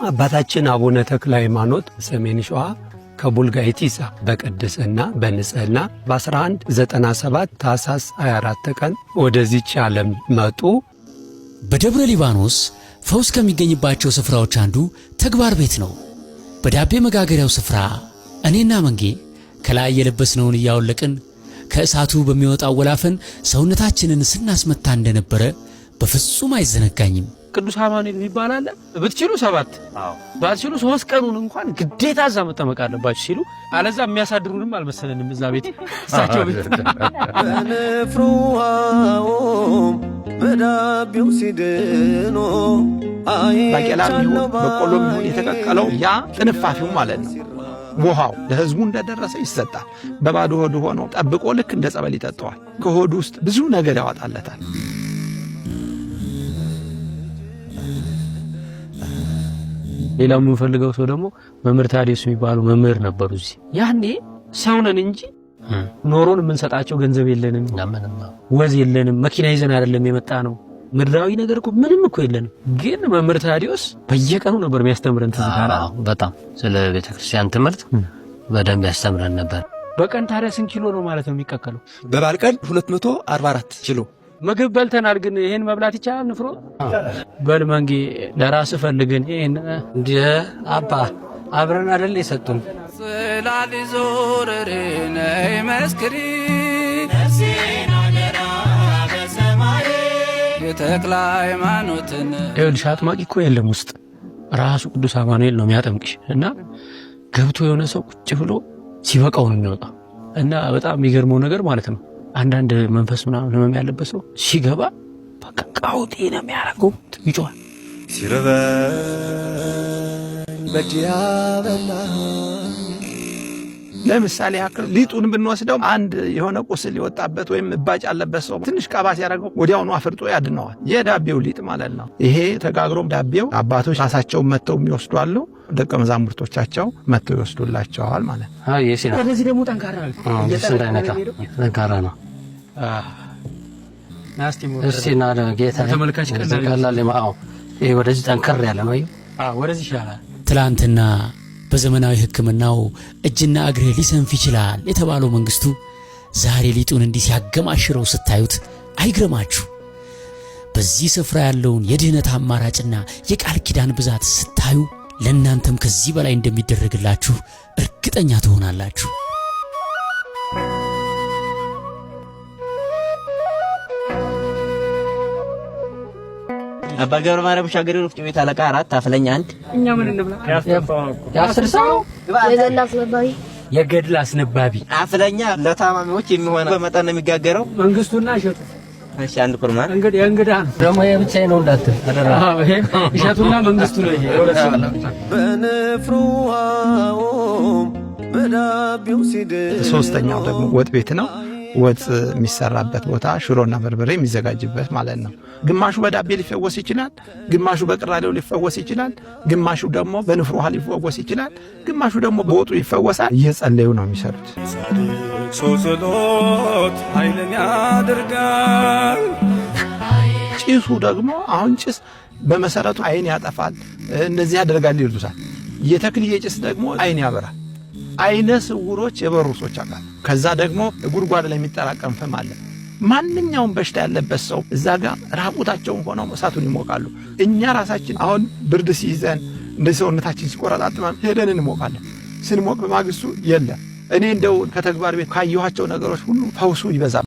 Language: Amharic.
አባታችን አቡነ ተክለ ሃይማኖት ሰሜን ሸዋ ከቡልጋይቲሳ በቅድስና በንጽህና በ1197 ታኅሳስ 24 ቀን ወደዚች ዓለም መጡ። በደብረ ሊባኖስ ፈውስ ከሚገኝባቸው ስፍራዎች አንዱ ተግባር ቤት ነው። በዳቤ መጋገሪያው ስፍራ እኔና መንጌ ከላይ የለበስነውን እያወለቅን ከእሳቱ በሚወጣው ወላፈን ሰውነታችንን ስናስመታ እንደነበረ በፍጹም አይዘነጋኝም። ቅዱስ አማኑኤል የሚባል አለ። ብትችሉ 7 ባትችሉ 3 ቀኑን እንኳን ግዴታ እዛ መጠመቅ አለባችሁ ሲሉ፣ አለዛ የሚያሳድሩንም አልመሰለንም እዛ ቤት እሳቸው ቤት። በንፍሩ ውሃውም በዳቢው ሲድኖ ባቄላም ይሁን በቆሎም ይሁን የተቀቀለው ያ ጥንፋፊው ማለት ነው። ውሃው ለህዝቡ እንደደረሰ ይሰጣል። በባዶ ሆዱ ሆኖ ጠብቆ ልክ እንደ ጸበል ይጠጣዋል። ከሆዱ ውስጥ ብዙ ነገር ያወጣለታል። ሌላው የምንፈልገው ሰው ደግሞ መምህር ታዲዮስ የሚባሉ መምህር ነበሩ እዚህ። ያኔ ሰው ነን እንጂ ኖሮን የምንሰጣቸው ገንዘብ የለንም፣ ወዝ የለንም፣ መኪና ይዘን አይደለም የመጣ ነው። ምድራዊ ነገር እኮ ምንም እኮ የለንም። ግን መምህር ታዲዮስ በየቀኑ ነበር የሚያስተምረን። ትዝ ካለህ በጣም ስለ ቤተክርስቲያን ትምህርት በደንብ ያስተምረን ነበር። በቀን ታዲያ ስንት ኪሎ ነው ማለት ነው የሚቀቀለው? በበዓል ቀን 244 ኪሎ ምግብ በልተናል። ግን ይሄን መብላት ይቻላል? ንፍሮ በል መንጌ ለራስ ፈልግን። ይሄን እንደ አባ አብረን አይደል የሰጡን። ጽላል ዞረሬ ነይ መስክሪ የተክለ ሃይማኖትን። ይኸውልሽ አጥማቂ እኮ የለም ውስጥ ራሱ ቅዱስ አማኑኤል ነው የሚያጠምቅሽ። እና ገብቶ የሆነ ሰው ቁጭ ብሎ ሲበቃው ነው የሚወጣው። እና በጣም የሚገርመው ነገር ማለት ነው አንዳንድ መንፈስ ምናምን ህመም ያለበት ሰው ሲገባ በቃ ቃውጤ ነው የሚያደርገው፣ ይጮሃል። ሲርበኝ በእጅ ያበላኸኝ። ለምሳሌ ያክል ሊጡን ብንወስደው አንድ የሆነ ቁስል የወጣበት ወይም እባጭ ያለበት ሰው ትንሽ ቀባ ሲያደርገው ወዲያውኑ አፍርጦ ያድነዋል። የዳቤው ሊጥ ማለት ነው። ይሄ ተጋግሮም ዳቤው አባቶች ራሳቸውን መጥተው የሚወስዱ አሉ፣ ደቀ መዛሙርቶቻቸው መጥተው ይወስዱላቸዋል ማለት ነው። ወደዚህ ደግሞ ጠንካራ ነው። ጠንካራ ነው። እስቲ ና ጌታ ተመልካች ቀላል። ይሄ ወደዚህ ጠንከር ያለ ነው። ወደዚህ ይሻላል። ትላንትና በዘመናዊ ሕክምናው እጅና እግርህ ሊሰንፍ ይችላል የተባለው መንግስቱ ዛሬ ሊጡን እንዲህ ሲያገማሽረው ስታዩት አይግረማችሁ። በዚህ ስፍራ ያለውን የድህነት አማራጭና የቃል ኪዳን ብዛት ስታዩ ለእናንተም ከዚህ በላይ እንደሚደረግላችሁ እርግጠኛ ትሆናላችሁ። አባ ገብረ ማርያም ሻገሬ ወፍጮ ቤት አለቃ 4 አፍለኛ 1። እኛ ምን እንብላ? የአስር ሰው የገድል አስነባቢ አፍለኛ ለታማሚዎች የሚሆን በመጠን ነው የሚጋገረው። መንግስቱና እሸቱ። እሺ አንድ ኩርማ እንግዲህ የእንግዳ ነው ደግሞ የብቻዬ ነው እንዳትል አደራ። አዎ ይሄ እሸቱና መንግስቱ ነው። ይሄ የሁለት ሰው በንፍሩ ውሃውም በዳቢው ሲድኖ። ሶስተኛው ደግሞ ወጥ ቤት ነው። ወጥ የሚሰራበት ቦታ ሽሮና በርበሬ የሚዘጋጅበት ማለት ነው። ግማሹ በዳቤ ሊፈወስ ይችላል፣ ግማሹ በቅራሌው ሊፈወስ ይችላል፣ ግማሹ ደግሞ በንፍሮ ውሃ ሊፈወስ ይችላል፣ ግማሹ ደግሞ በወጡ ይፈወሳል። እየጸለዩ ነው የሚሰሩት። ሰው ጸሎት ኃይልን ያደርጋል። ጭሱ ደግሞ አሁን ጭስ በመሰረቱ አይን ያጠፋል፣ እንደዚህ ያደርጋል ይሉታል። የተክልዬ ጭስ ደግሞ አይን ያበራል። አይነ ስውሮች የበሩ ሰዎች አውቃለሁ። ከዛ ደግሞ ጉድጓድ ላይ የሚጠራቀም ፍም አለ። ማንኛውም በሽታ ያለበት ሰው እዛ ጋር ራቁታቸውን ሆነው እሳቱን ይሞቃሉ። እኛ ራሳችን አሁን ብርድ ሲይዘን እንደዚህ ሰውነታችን ሲቆረጣጥመን ሄደን እንሞቃለን። ስንሞቅ በማግስቱ የለም። እኔ እንደው ከተግባር ቤት ካየኋቸው ነገሮች ሁሉ ፈውሱ ይበዛል።